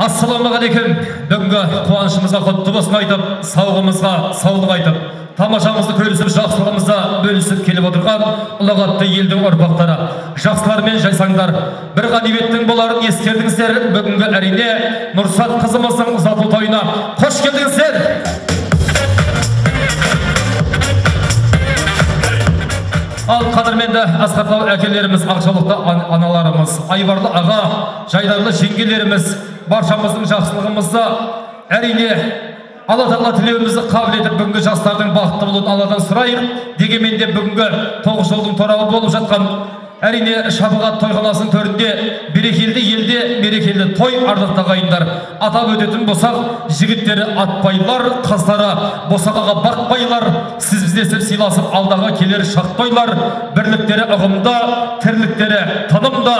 Ассалаумағалейкум. Бүгінгі қуанышымызға құтты болсын айтып, сауығымызға саулық айтып, тамашамызды көрісіп, жақсылығымызды бөлісіп келіп отырған ұлағатты елдің ұрпақтары, жақсылар мен жайсаңдар, бір ғанибеттің боларын ескердіңіздер. Бүгінгі әрине Нұрсат қызымыздың ұзату тойына қош келдіңіздер. Ал қадірменді асқар әкелеріміз, ақжаулықты аналарымыз, айбарлы аға, жайдарлы жеңгелеріміз, баршамыздың жақсылығымызды әрине Алла тағала тілеуімізді қабыл етіп, бүгінгі жастардың бақытты болуын Алладан сұрайық. Дегенмен де бүгінгі 9 жылдың торабы болып жатқан әрине Шапағат тойханасының төрінде берекелді елде берекелді той ардақты ағайындар. Атап өтетін болсақ, жігіттері атпайлар, қыздары босағаға бақпайлар, сіз біздесіп сыйласып алдағы келер шақ тойлар, бірліктері ұғымда, тірліктері тынымда,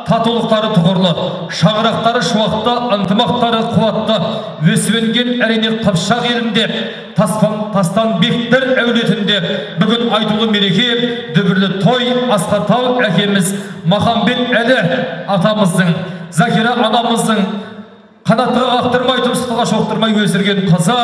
татулықтары тұғырлы, шаңырақтары шуақты, ынтымақтары қуатты, өсіп өнген әрине Қыпшақ елінде, тастан бектер әулетінде бүгін айтулы мереке, дүбірлі той, асқар тау әкеміз Махамбет Әлі атамыздың, Закира анамыздың қанаттыға қақтырмай, тұмсықтыға шоқтырмай өсірген қызы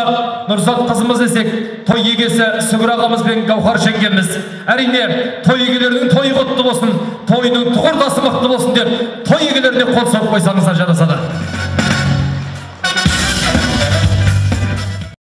Нұрзат қызымыз десек, той егесі Сүгір ағамыз бен Гауһар жеңгеміз. Әрине, той егелерінің тойы құтты болсын, тойының тұғыртасы мықты болсын деп той егелеріне қол соғып қойсаңыздар жарасады.